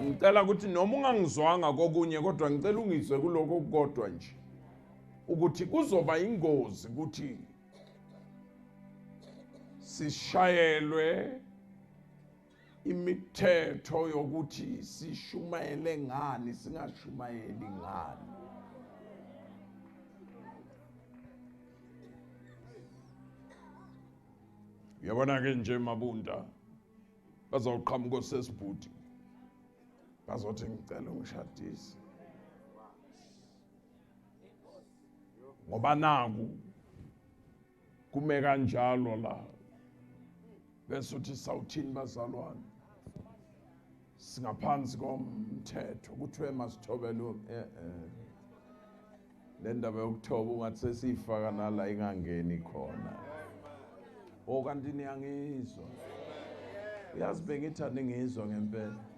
Ngicela ukuthi noma ungangizwanga kokunye kodwa ngicela ungizwe kuloko okukodwa nje ukuthi kuzoba ingozi ukuthi sishayelwe imithetho yokuthi sishumayele ngani singashumayeli ngani. Uyabona ke nje Mabunda, bazawuqhamuka osesibhuti bazothi ngicela ungishadise ngoba naku kume kanjalo la, bese uthi sawuthini bazalwane, singaphansi komthetho kuthiwe masithobele eh. Le ndaba yokuthoba ungathi sesiyifaka nala ingangeni khona. O kanti niyangizwa? Uyazi bengithanda ngizwa ngempela.